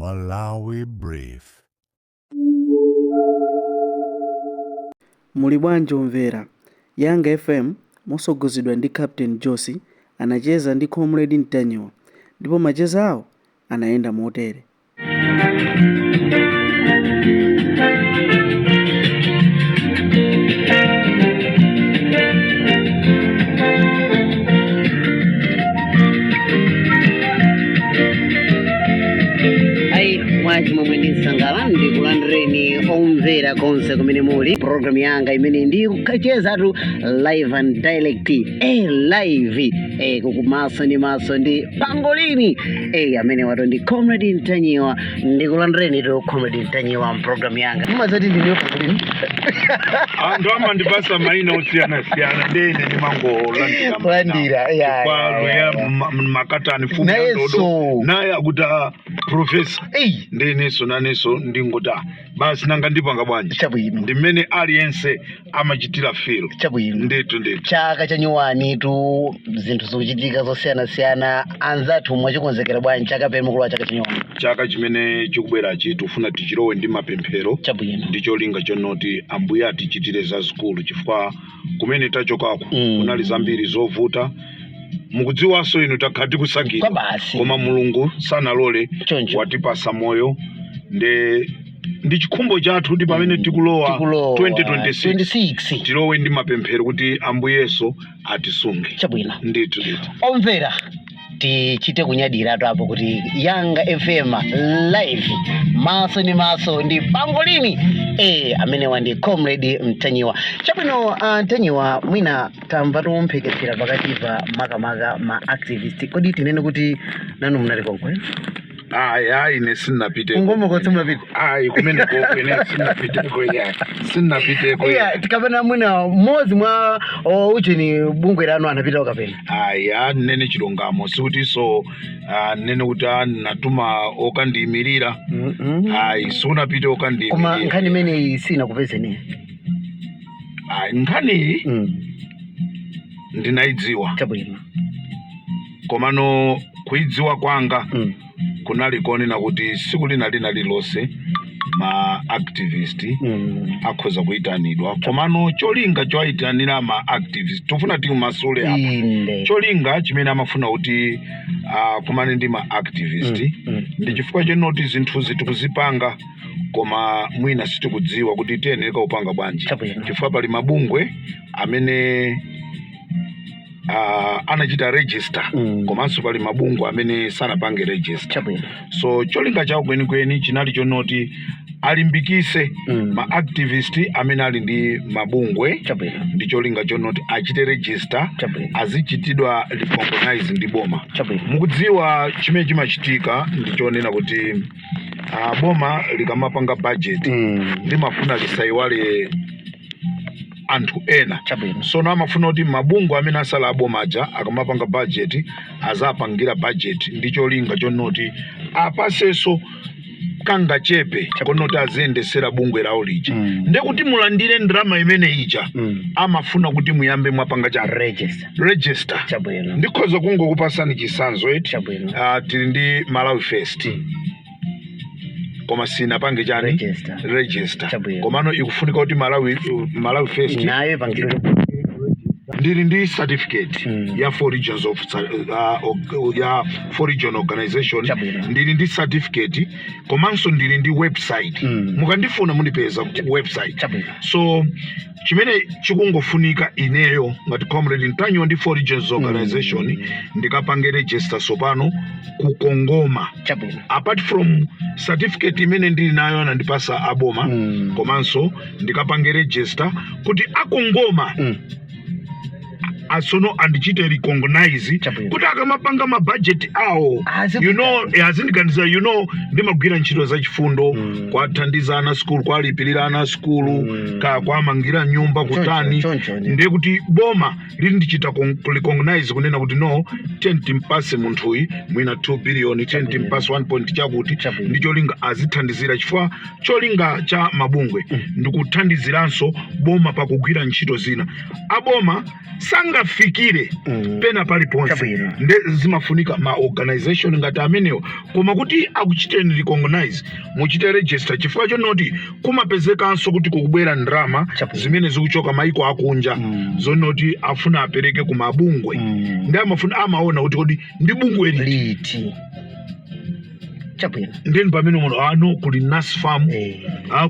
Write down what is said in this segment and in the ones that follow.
Malawi Brief. Muli bwanji omvera? Yanga FM mosogozedwa ndi Captain Josi anacheza ndi Comrade Ntanyiwa ndipo macheza awo anayenda motere. Ayi, mwachimwemwe ndi msangala ndikulandireni omvera konse kumene muli. Program yanga imene ndi kuchezatu live and direct, live, kukumaso ndi maso ndi pangolini, amene wato ndi Comrade Ntanyiwa. Ndikulandireni to Comrade Ntanyiwa mprogram yanga. Mumazati ndiniyo pangolini? Anthu amandipasa mayina osiyanasiyana, ndene ndimangolandira. Kulandira, ya, ya. Makatani fumu ya Nayenso. ndodo naye akuti, "Ah, professor." Eyi. Ndenenso nanenso ndingoti, "Ah, basi, nanga ndipanga bwanji?" Chabwino. Ndi mmene aliyense amachitira feel. Chabwino. Ndithu, ndithu. Chaka cha nyuwani tu, zinthu zikuchitika zosiyanasiyana. Anzathu, mwachikonzekera bwanji chaka pene mukulowa chaka cha nyuwani? Chaka chimene chikubwerachi tikufuna tichilowe ndi mapemphero Chabwino. ndi cholinga chonoti Ambuye atichitire zazikulu, chifukwa kumene tachokako kunali zambiri zovuta. Mukudziwanso inu, takhala tikusakidwa. Kwa basi. Koma Mulungu sanalole. Choncho. Watipasa moyo ndi chikhumbo chathu kuti pamene tikulowa tikulowa 2026 26 tilowe ndi mapemphero kuti Ambuyeso atisunge. Chabwino. Ndithu, ndithu. Omvera, tichite kunyadiratu apo kuti Yanga FM live, maso ndi maso ndi pangolini, amenewa ndi Comrade Mtanyiwa. Chabwino, Mtanyiwa, mwina tamva tumphekesera pakati pa makamaka ma activist. Kodi tinene kuti nanu munali konko, eh? Ayi, ayi, ine sinnapiteko. Kungoma kotse munapita? Ayi, kumeneko ine sinnapiteko, ya, sinnapiteko. Iya, tikapena mwina mmodzi mwa ucheni bungwe lanu anapitawo kapena? Ayi, nene chilungamo, sikutinso nene kuti natuma okandiyimirira. Ayi, sikunapite Koma okandiyimirira. nkhani imeneyi sinakupezeni? Ayi, nkhaniyi ndinayidziwa. Chabwino. Komano kuidziwa kwanga kunali konena kuti siku lina lina lilonse ma activist akhoza kuyitanidwa. Komano cholinga chowayitanira ma activist, tifuna timasule apa. Cholinga chimene amafuna kuti akumane ndi ma activist ndi chifukwa chenoti zinthuzi tikuzipanga, koma mwina sitikudziwa kuti tiyenera kupanga bwanji. Chabwino. Chifukwa pali mabungwe amene anachita register komanso pali mabungwe amene sanapange register. Chabwino. So cholinga chawo kwenikweni chinali chonoti alimbikise ma activist amene ali ndi mabungwe Chabwino. ndi cholinga chonoti achite register, Chabwino. azichitidwa recognize ndi boma. Chabwino. Mukudziwa chimene chimachitika ndi chonena kuti boma likamapanga budget limafuna lisayiwale anthu ena. Chabwino. Sono amafuna kuti mabungwe amene asala aboma aja akamapanga budget azapangira budget ndi cholinga chonoti apasenso kangachepe konoti aziyendesera bungwe lawo lija. Ndekuti mulandire ndalama imene ija, amafuna kuti muyambe mwapanga cha register. Register. Chabwino. Ndikhoza kungokupasani chisanzo eti. Chabwino. Tili ndi Malawi First, koma sinapange chani? Register. Register. Chabwino. Komano ikufunika kuti Malawi First nayo ipangidwe. Ndili ndi certificate ya four regions of ya four region organization. Chabwino. Ndili ndi certificate komanso ndili ndi website. Mukandifuna mundipeza ku website. Chabwino. So chimene chikungofunika ineyo ngati Comrade Ntanyiwa ndi four regions organization, ndikapange register sopano ku CONGOMA. Chabwino. Apart from certificate imene ndili nayo anandipasa aboma, komanso ndikapange register kuti a CONGOMA asono andichite recognize Chabwino. kuti akamapanga mabudget awo Azikuita. Azindiganiza. Ndimagwira ntchito zachifundo, kwathandiza ana skulu, kwalipirira ana skulu, ka kwamangira nyumba, kutani. Choncho, choncho. Ndiye kuti boma lili ndichita recognize kunena kuti, no, 10 timpase munthuyi mwina 2 billion, 10 timpase 1 point chakuti, Chabwino. ndi cholinga azithandizira, chifukwa cholinga cha mabungwe ndikuthandiziranso boma pakugwira ntchito zina. Aboma sangalole Sizingafikire pena paliponse. Nde zimafunika ma organization ngati amenewo, koma kuti akuchiteni recognize, muchite register, chifukwa chonoti kumapezekanso kuti kukubwera ndalama zimene zikuchoka maiko akunja, zonoti afuna apereke ku mabungwe. Ndi amafuna amaona kuti kodi ndi bungwe liti? Liti? Chabwino. Ndeni pamene muno ano kuli NASFAM,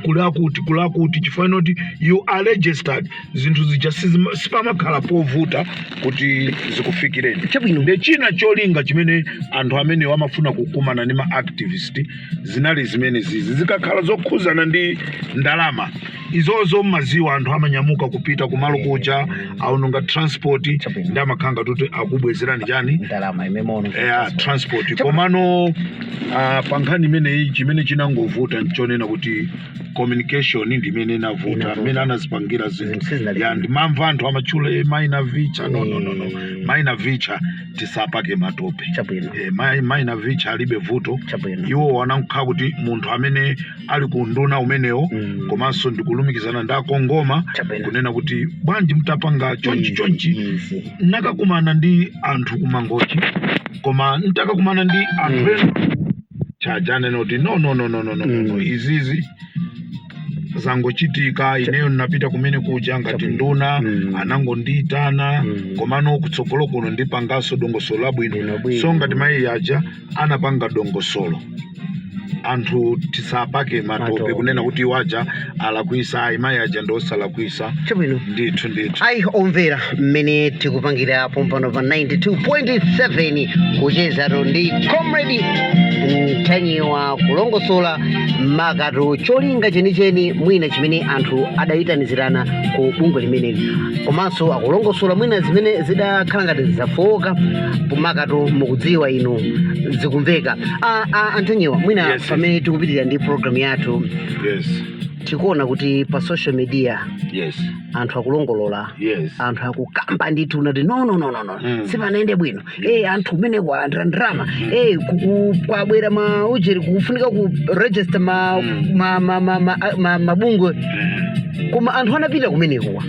kuli akuti, kuli akuti, chifukwa inoti you are registered, zinthu zija sipamakhala povuta kuti zikufikireni. Nde china cholinga chimene anthu amene amafuna kukumana ndi ma activist zinali zimene zizi zikakhala zokhuzana ndi ndalama izozo, mmaziwa anthu amanyamuka kupita kumalo kuja, aononga transport. Ndi amakhala kuti akubwezerani chani? Ndalama imemono. Transport. Komano pa nkhani imeneyi, chimene chinangovuta nchonena kuti communication ndi imene inavuta. Inavuta. Mmene anazipangira zinthu Zinthu sizinali ya bwino. Ndimamva anthu amatchula Mai Navicha. No, no, no, no. Mai Navicha tisapake matope. Mai Navicha alibe vuto. Iwo wanankhala kuti munthu amene ali ku nduna umenewo, komanso ndikulumikizana ndi akongoma, kunena kuti bwanji mutapanga chonchi chonchi. Izi. Nakakumana ndi anthu kumangochi, koma ntakakumana ndi anthu ena chajanena kuti no, no, no, no, no, no, no. Izizi zangochitika, ineyo ndinapita kumene kuja ngati nduna, anangondiyitana. Komano kutsogolo kuno ndipanganso dongosolo labwino. Bwino, bwino. So ngati mayi aja anapanga dongosolo, anthu tisapake matope Matope. kunena kuti iwaja alakwisa. Ayi, mayi aja ndiosalakwisa. Ndithu, ndithu. Ayi, omvera, mmene tikupangira pompano pa 92.7, kuchezatu ndi Comrade Ntanyiwa, kulongosola makatu cholinga chenicheni mwina chimene anthu adayitanizirana ku bungwe limeneli, komanso akulongosola mwina zimene zidakhala ngati zafowoka makatu. Mukudziwa inu, zikumveka. Antanyiwa, mwina pamene tikupitirira ndi program yathu, tikuona kuti pa social media anthu akulongolola, anthu akukamba ndithu nati no, no, no, no, no, sipanayende bwino. Anthu kumene kwalandira ndalama, kwabwera ma ujeri, kufunika ku register ma mabungwe, koma anthu anapita kumenekuwa,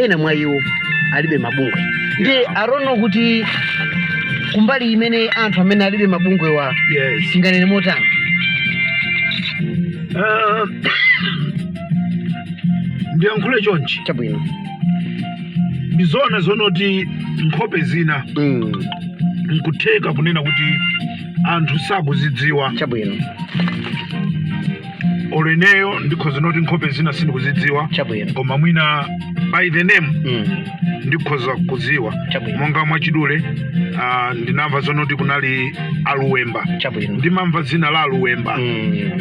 ena mwa iwo alibe mabungwe. Ndi arono kuti kumbali imene anthu amene alibe mabungwe wa, tinganene motani? Ndiyankhule chonchi. Ndizona zonoti nkhope zina nkutheka kunena kuti anthu sakuzidziwa. Olo ineyo ndikhoza noti nkhope zina sindikuzidziwa, koma mwina by the name ndikhoza kuziwa. Monga mwachidule, ndinamva zonoti kunali Aluwemba. Ndimamva dzina la Aluwemba,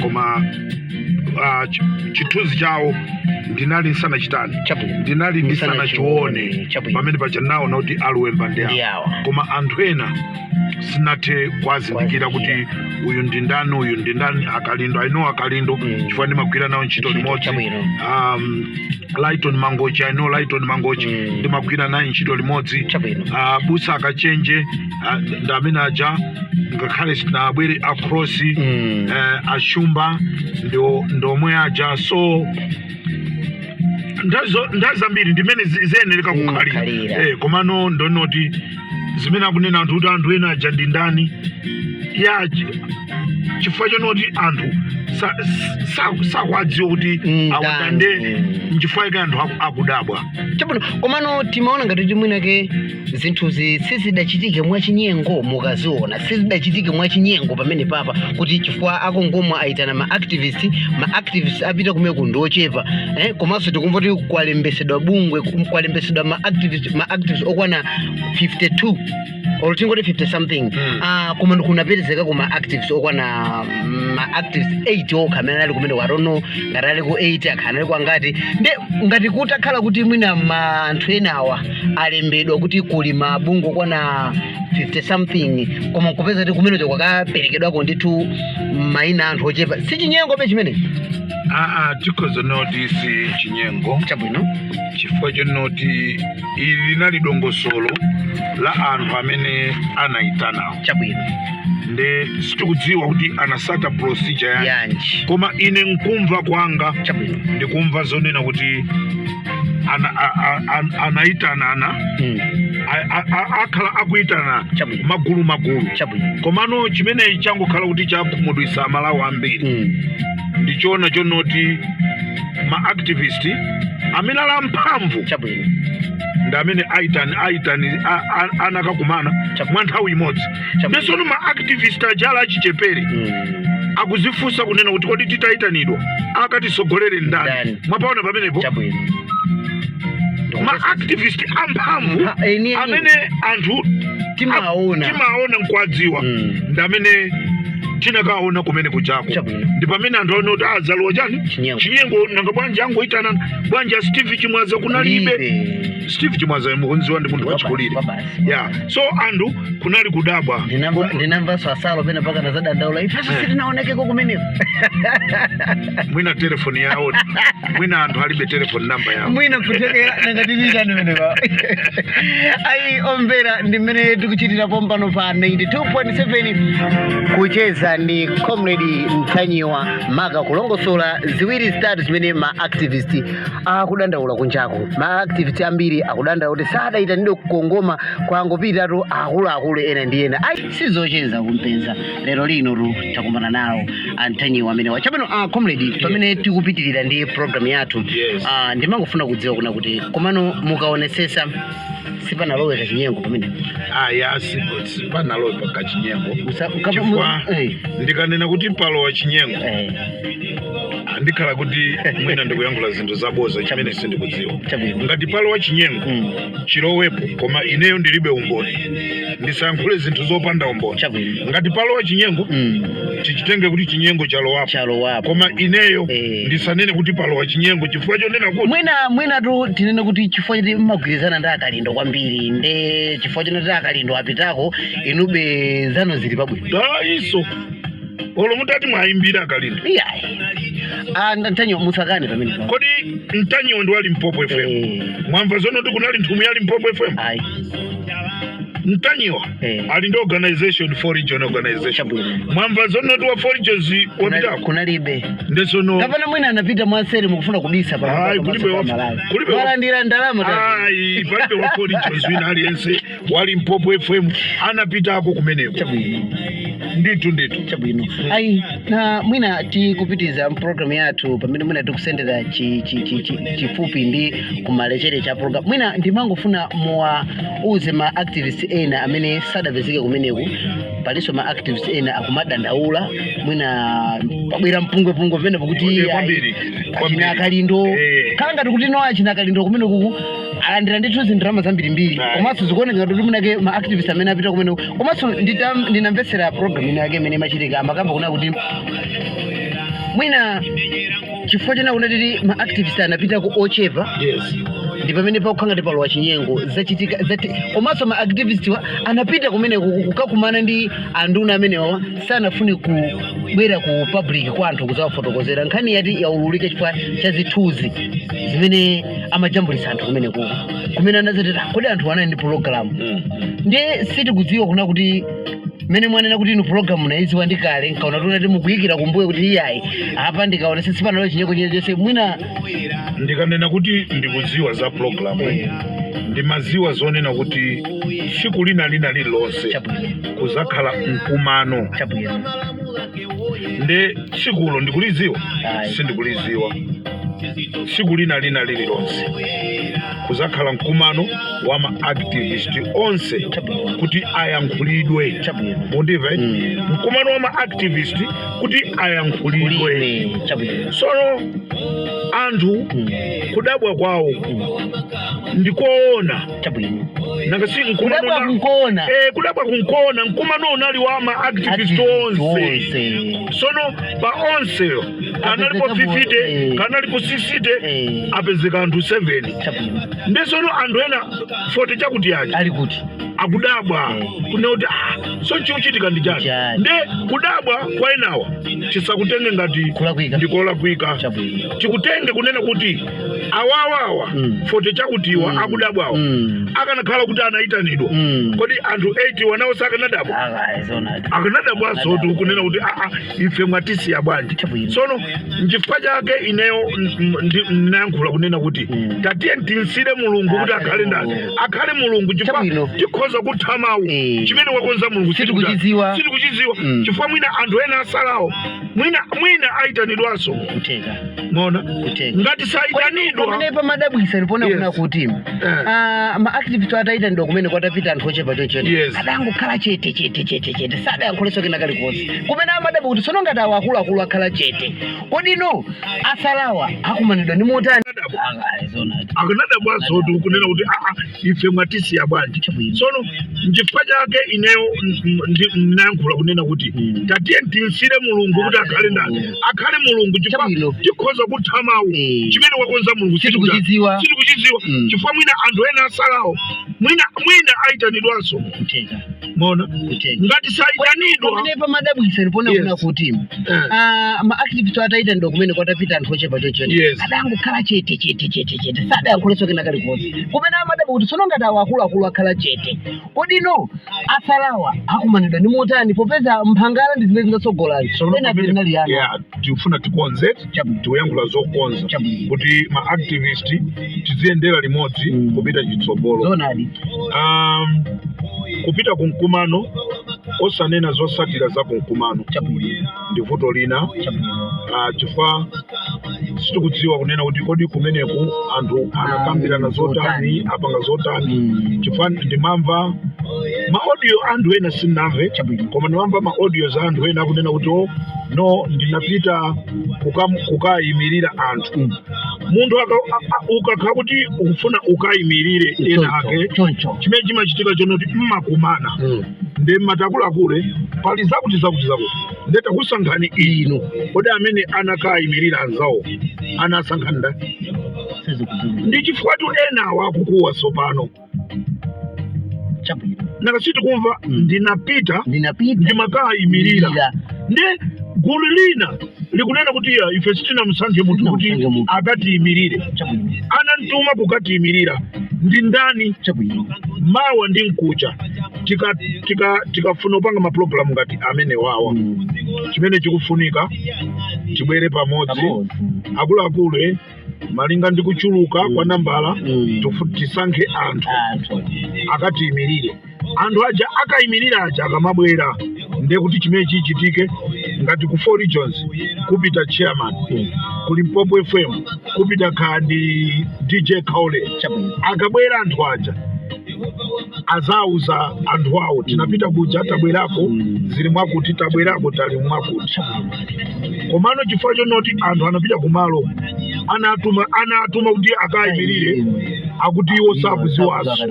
koma chithunzi chawo ndinali nsanachitani, ndinali ndisanachione. Pamene paja naona kuti Aluwemba ndi Ndi awa, awa. Koma anthu ena sinathe kwazindikira kuti uyu ndi ndani, uyu ndi ndani. Akalindo, I know Akalindo, chifukwa ndimagwira nawo ntchito Ntchito, limodzi. Lighton Mangochi, I know Lighton Mangochi, ndimagwira naye ntchito limodzi. Busa Akachenje, ndi amene aja, ngakhale sinabwere across. Ashumba ndomwe aja. So nthawi zambiri ndimene ziyenereka kukhalira. Kukhalira. Komano ndonoti zimene akunena anthu kuti anthu ena aja ndi ndani ya chifukwa chonoti anthu sakwadziwa kuti awa Ndani. Nde nchifukwa chake anthu akudabwa. Chabwino, komano timaona ngati kuti mwinake zinthuzi sizidachitike mwachinyengo. Mukaziona, sizidachitike mwachinyengo pamene papa, kuti chifukwa akongomwe ayitana ma activist, ma activist apita kumeko ndiochepa, eh? Komanso tikumva kuti kwalembesedwa bungwe, kwalembesedwa ma activist okwana 52 or tingoti 50 something. Koma kunapezeka kuma activist okwana ma activist 8 okha amene ali kumene. I don't know ngati ali ku 8, akhala ali kwangati. Nde ngati kutakhala kuti mwina ma anthu enawa alembedwa kuti kuli mabungwe okwana 50 something, koma nkupeza kuti kumenecho kwakaperekedwako ndithu mayina anthu ochepa, si chinyengo pe chimenechi? Aa, tikhoza noti si chinyengo. Chifukwa chonoti ili linali dongosolo la anthu amene anayitanawo. Nde sitikudziwa kuti anasata procedure yanji. Yanji. Koma ine nkumva kwanga, ndikumva zonena kuti Anayitanana, akhala akuyitana Chabwino. magulu magulu. Komano chimenechi changokhala kuti chakhumudwitsa Amalawi ambiri. Ndichoona chonoti ma activist amene ali amphamvu ndi amene aitani anakakumana mwa nthawi imodzi. Ndisono ma activist ajala achichepere akuzifunsa kunena kuti, kodi titayitanidwa akatisogolere ndani? Ndani? Mwapaona pamenepo? Chabwino. Ma activist amphamvu Eni. amene anthu Timaona. Timaona nkuwadziwa ndi amene tinakaona kumene kujako. Ndi pamene anthu aona kuti azalowa chani? Chinyengo. Chinyengo. Nanga bwanji angoyitana? Bwanji a Steve Chimwaza kunalibe? Kulibe. Steve Chimwaza mukunziwa, ndi munthu wachikulire. Kwa basi. Ya, so anthu kunali kudabwa. Ndinamvanso asalo pena paka nazadandaula, ifenso sitinaonekeko kumeneko. Mwina telefoni yawo, mwina anthu alibe telefoni namba yawo. Mwina kutekera nangatitichani menepa. Ayi, omvera, ndi mmene tikuchitira pompano pa 92.7, kucheza ndi Comrade Mtanyiwa, maka kulongosola ziwiri zitatu zimene ma activist akudandaula kunjaku. Ma activist ambiri akudandaula kuti sadayitanidwe kukongoma, kwangopitatu akuluakulu ena ndi ena. Ayi, sizocheza kumpeza lero lino tu takumana nawo Antanyiwa amene chabwino. Comrade, pamene tikupitirira ndi program yathu, Yes. Ndimangofuna kudziwa kuna kuti komano mukaonesesa sipanalowe kachinyengo pamene? Aya, sipanalowe kachinyengo. Chifukwa ndikanena kuti palowa chinyengo, ndikhala kuti mwina ndikuyankhula zinthu zaboza chimene sindikudziwa. Ngati palowa chinyengo, chilowepo, koma ineyo ndilibe umboni, ndisayankhule zinthu zopanda umboni. Ngati palowa chinyengo, tichitenge kuti chinyengo chalowapo. Chalowapo. Koma ineyo ndisanene kuti palowa chinyengo chifukwa chonena kuti Mwina tu tinene kuti chifukwa choti mmagwirizana ndi Akalindo kwambiri, nde chifukwa chonoti Akalindo apitako, inube zanu zili pabwino. Ayiso, olo mutati mwayimbira Akalindo. Iyayi, Ntanyiwa, musakane pamene. Kodi Mtanyiwa ndi wa Limpopo FM? Mwamva zonoti kunali nthumwi ya Limpopo FM? Ayi. Mtanyiwa ali ndi organization, four region organization. Mwamva zonoti wa four regions wapitako? Kunalibe. Ndesono Kapena mwina anapita mwaseri, mukufuna kubisa pa Ayi, kulibe walandira ndalama Ayi, palibe wa four regions wina aliyense wa Limpopo FM anapitako kumeneko. Ndithu ndithu. Chabwino. Ayi, na mwina tikupitiza mpulogalamu yathu, pamene mwina tikusendera chifupi ndi kumalechere cha program, mwina ndimangofuna muwauze ma activist ena amene sadapezeke kumeneku. Palinso ma activist ena akumadandaula, mwina pabwera mpungwepungwe pamene pakuti Kwambiri, achina kwambiri. Akalindo, khala ngati kuti no, achina Akalindo kumene kuku alandira ndithu zindalama zambirimbiri. Komanso zikuoneka ngati kuti munake ma activist amene apita kumene, komanso ndinamvetsera program ina yake imene imachitika, amakamba kuna kuti mwina chifukwa chena kunatiti ma activist anapita ku ochepa, ndi pamene pakukhala ngati palowa chinyengo zachitika zati. Komanso ma activist wa anapita kumene kukakumana ndi anduna amenewa, sanafune kubwera ku public kwa anthu kudzawafotokozera nkhani yati yaululike chifukwa cha zithunzi zimene amajambulitsa anthu kumene kuko kumene anazateta. Kodi anthu anali ndi program? Ndiye sitikudziwa kuna kuti mmene mwanena kuti inu program munayidziwa ndi kale, nkaona tunati mukuyikira kumbuyo kuti iyayi, apa ndikaona sipanalowe chinyengo chilichonse mwina. Ndikanena kuti ndikudziwa za program, ndimadziwa zonena kuti tsiku lina lina lililonse kuzakhala mkumano. Nde tsikulo ndikulidziwa? Ayi. Sindikulidziwa. Tsiku lina lina lililonse kuzakhala mkumano wa ma activist onse kuti ayankhulidwe. Mundimve? Mkumano wa ma activist kuti ayankhulidwe. Kulidwe. Sono anthu kudabwa kwawo ndikoona. Nanga si mkumano Kudabwa kunkoona. Kudabwa kunkoona. Mkumano unali wa ma activist onse. Onse. Sono pa onseyo kanalipo Apezekapo, 50, ; 60, apezeka anthu 7. Ndetsono anthu ena 40 chakuti aja Ali kuti? akudabwa kuna kuti so chikuchitika ndi chani? Chani? Nde kudabwa kwa enawa tisakutenge ngati Kulakwika. Ndikolakwika. Chikutenge kunena kuti awawawa 40 chakutiwa. 8 wa akudabwawo akanakhala kuti anayitanidwa, kodi anthu 8 wanawo sakanadabwa? Akanadabwanso kuti kunena kuti, "Aa, ife mwatisiya bwanji?" Chabwino. Tsono nchifukwa chake ineyo ndinayankhula kunena kuti tatiye tinsire Mulungu kuti Akhale akhale ndani? Mulungu. Akhale Mulungu, chifukwa tikhoza kutha mawu. Chimene wakonza Mulungu Sitikuchidziwa. Sitikuchidziwa, chifukwa mwina anthu ena asalawo mwina ayitanidwanso. Kutheka. Mona Kutheka. ngati sayitanidwa. Pamene pamadabwisa ndipona kuna kuti ma activist atayitanidwa kumene kwatapita anthu ochepa chonchene, adangokhala chete chete chete chete, sadayankhulenso kena kalikonse. Kumene amadabwa kuti tsono ngati awa akuluakulu akhala chete, kodi no asalawa akumanidwa ndi motani? Akanadabwanso kuti kunena kuti, "Aa, ife mwatisiya bwanji?" Chabwino. Tsono nchifukwa chake ineyo ndinayankhula kunena kuti tatiye tinsire Mulungu kuti akhale ndani? Mulungu. Akhale Mulungu, chifukwa Chabwino. tikhoza kutha mawu. Chimene wakonza Mulungu Sitikuchidziwa. Sitikuchidziwa, chifukwa mwina anthu ena asalawo mwina ayitanidwanso. Kutheka. Mona Kutheka. ngati sayitanidwa. Pamene pamadabwisa ndipona kuna kuti ma activist atayitanidwa kumene kwatapita anthu ochepa chonchene, adangokhala chete chete chete chete, sadayankhulenso kena kalikonse. Kumene amadabwa kuti tsono ngati awa akuluakulu akhala chete, kodi no asalawa akumanidwa ndi motani, popeza mphangala ndi zimene zinatsogolazi Tsono ena zinali ana. Yeah, tikufuna tikonze. Chabwino. Tikuyankhula zokonza kuti ma activist tiziyendera limodzi kupita chitsogolo. Zoonadi. Kupita kumkumano osanena zosatira za kumkumano ndi vuto lina. Chifukwa sitikudziwa kunena kuti kodi kumeneku anthu anakambirana zotani, zotani. Apanga zotani. Chifukwa ndimamva ma audio anthu ena, sindinamve, koma ndimamva ma audio za anthu ena akunena kuti, "Oh no, ndinapita kukayimirira anthu." Munthu ukakhala kuti ukufuna ukayimirire ena ake, Choncho. chimene chimachitika chonoti mmakumana ndi mmatakuluakulu, pali zakuti zakuti zakuti, ndeta kusankhani inu. Kodi amene anakayimirira anzawo anasankha ndani? Sizikudziwika. Ndi chifukwa tu ena awa akukuwa tsopano. Nakasiti kumva, "Ndinapita, ndinapita, ndimakayimirira." Ndi gulu lina likunena kuti, "Ya, ife sitinamusankhe munthu kuti Sitinamusankhe munthu. akatiyimirire." Anamtuma kukatiyimirira ndi ndani? Mawa ndi mkucha tikafuna kupanga mapulogalamu ngati amene wawa, chimene chikufunika tibwere pamodzi. Pamodzi. Akuluakulu, malinga ndi kuchuluka kwa nambala, tisankhe anthu anthu akatiyimirire. Anthu aja akayimirira aja akamabwera, ndiye kuti chimene chichitike, ngati ku four regions kupita chairman, ku Limpopo FM kupita khandi DJ Kaule. Akabwera anthu aja azauza anthu awo, "Tinapita kuja, tabwerako, zili mwakuti, tabwerako, tali mwakuti." Komano chifukwa chonoti anthu anapita kumalo anatuma kuti akayimirire, akuti iwo sakuziwaso,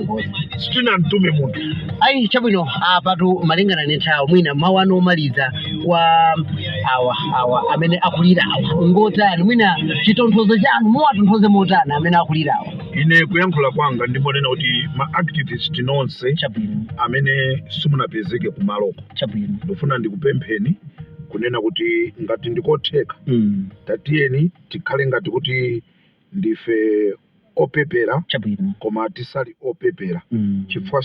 sitinamtume munthu. Ayi, chabwino. Apatu malingana ndi nthawi, mwina mawu anu omaliza kwa awa amene akulira awa ngotani? Mwina chitonthozo chanu muwatonthoze motani amene akulira awa? Ine kuyankhula kwanga ndimonena kuti ma activist nonse amene simunapezeke kumaloko, ndifuna ndikupempheni kunena kuti ngati ndikotheka, tatiyeni tikhale ngati kuti ndife opepera, koma tisali opepera, chifukwa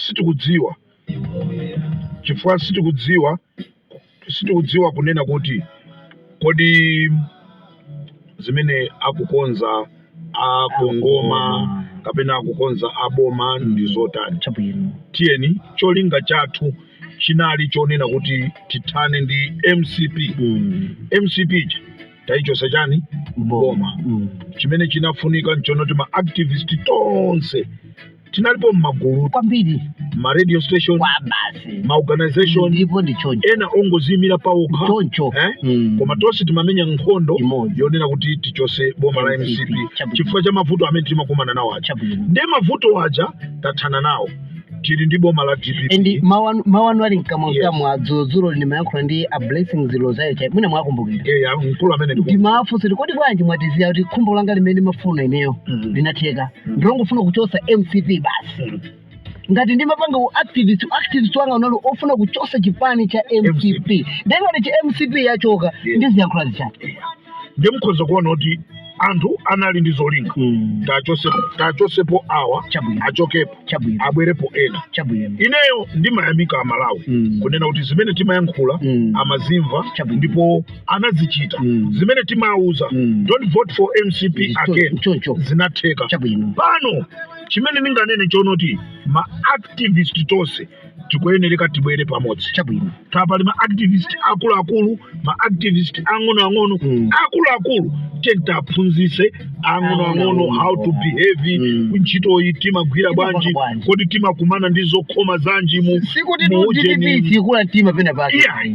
sitikudziwa kunena kuti kodi zimene akukonza akongoma kapena akukonza aboma ndi zotani. Tiyeni, cholinga chathu chinali chonena kuti tithane ndi MCP. MCP ija tayichosa chani? Boma. Chimene chinafunika nchonoti ma activist tonse tinalipo mmagulu, kwambiri, ma radio station, kwa basi, ma organization, ndipo ndi choncho, ena ongoziyimira pawokha. Choncho. Eh? Koma tonse timamenya nkhondo Imodzi. yonena kuti tichose boma la MCP. MCP, chifukwa cha mavuto amene timakumana nawo aja. Ndiye mavuto aja tathana nawo, tili ndi boma la DPP. And mawu anu ali mkamwa mkamwa. Dzulodzulo ndimayankhula ndi a Blessings Rosario Chai, mwina mwakumbukira. Yeah, mkulu amene Ndimafunsa kuti kodi bwanji mwatiziya kuti khumbo langa limene ndimafuna ineyo linatheka, ndilongofuna kuchosa MCP basi. Ngati ndimapanga u activist, activist wanga unali ofuna kuchosa chipani cha MCP, ndiye ngati chi MCP yachoka, ndiziyankhula zichati? Ndiye mukhoza kuona kuti Anthu anali ndi zolinga. Tachosepo awa, achokepo, abwerepo ena. Ineyo ndimayamika Amalawi kunena kuti zimene timayankhula amazimva ndipo anazichita. Zimene timawuza, "Don't vote for MCP again," Choncho. zinatheka. Pano chimene ndinganene chonoti ma activist tonse tikuyenereka tibwere pamodzi. Tapali ma activist akuluakulu, ma activist ang'onoang'ono. Akuluakulu tentaphunzise ang'onoang'ono how to behave. Ntchitoyi timagwira bwanji? Bwanji? Kodi timakumana ndi zokhoma zanji mu Sikuti mu ujeni? DPP sikula mtima pena pake. Yeah.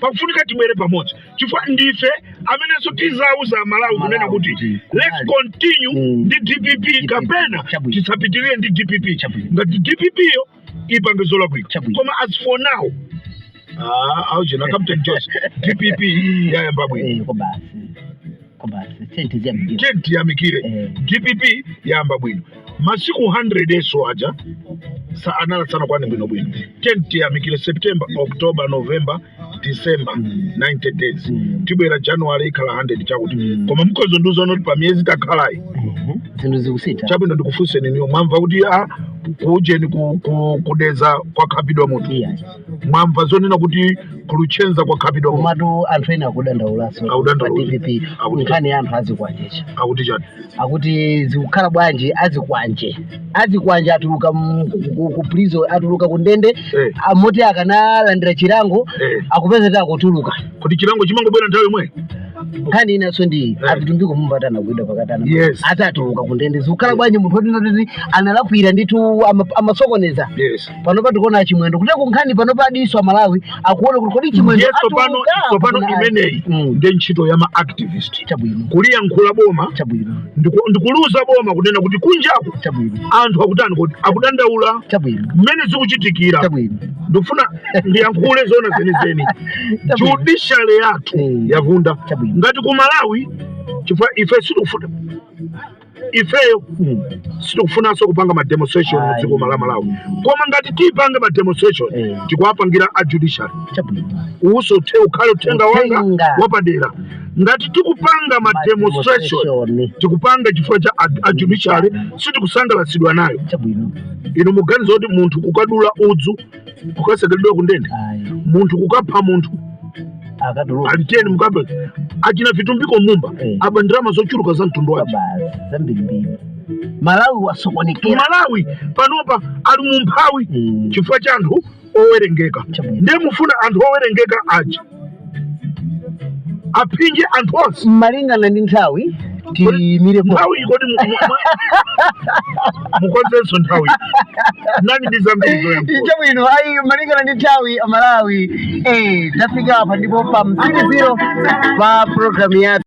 Pakufunika tibwere pamodzi chifukwa ndife amenenso tizauza Malawi kunena Malawi kuti kuti let's continue ndi DPP kapena tisapitirire ndi DPP. Ngati DPP yo ipange zolakwika. Koma as for now, aujena Captain Jose, DPP yayamba bwino. Eh, kobasi kobasi, tenti ziyambira. Tenti tiyamikire. DPP yayamba bwino. Masiku 100 eso aja sa analatsana kwani bwinobwino. Tenti tiyamikire. September, October, November, December, 90 days. Tibwera January ikhala 100 chakuti. Koma mukhoza ndiuza kuti pa miyezi takhalayi Zinthu zikusintha. Chabwino, ndikufunseni niyo, mwamva kuti a kuujeni kudeza kwakhapidwa munthu? Iya. Mwamva zonena kuti kuluchenza kwakhapidwa munthu? Komatu anthu ena akudandaulaso. Akudandaula. Pa DPP. Akuti nkhani ya anthu azikwanjecha. Akuti chani? Akuti zikukhala bwanji azikwanje atuluka ku prison, atuluka ku ndende, amoti akanalandira chilango, akupeza ti akutuluka. Kuti chilango chimangobwera nthawi yomwe? Nkhani inanso ndi aVitumbiko Mumba anagwidwa pakatana. Atatuluka ku ndende, zikukhala bwanji munthu oti analakwira ndithu, amasokoneza? Panopa tikuona Chimwendo kuti nkhani panopa adiso Amalawi akuona kuti kodi Chimwendo Ndiye tsopano atuluka tsopano kapena ayi? imeneyi ndiye ntchito ya ma activist kuliyankhula boma, ndikuluza boma kunena kuti kunjaku anthu akutani, kuti akudandaula mmene zikuchitikira. Ndikufuna ndiyankhule zona zenizeni. Judiciary yathu yavunda. Ngati ku Malawi, chifukwa ife sitikufuna, ifeyo sitikufunanso kupanga ma demonstration mu dziko la Malawi, koma ngati tipange ma demonstration, tikuwapangira a judiciary. Uso the ukhale uthenga wanga Uthenga. wapadera. Ngati tikupanga ma demonstration, tikupanga chifukwa cha a judiciary sitikusangalatsidwa nayo. Inu muganiza kuti munthu kukadula udzu kukasekeredwa kundende? Ayi. Munthu kukapha munthu, Akatuluka. aliteni mukapha achina Vitumbiko Mumba, aba ndalama zochuluka za mtundu wake. Basi, zambirimbiri. Malawi wasokonekera. Malawi panopa ali mumphawi chifukwa cha anthu owerengeka. Ndiye mufuna anthu owerengeka aja aphinje anthu onse? Malingana ndi nthawi, tiyimire. Nthawi kodi mukonzenso nthawi nani ndi zambiri zoyankhula. Chabwino, ayi, malingana ndi nthawi, Amalawi, tafika apa ndipo pa mtsiriziro pa programu yathu.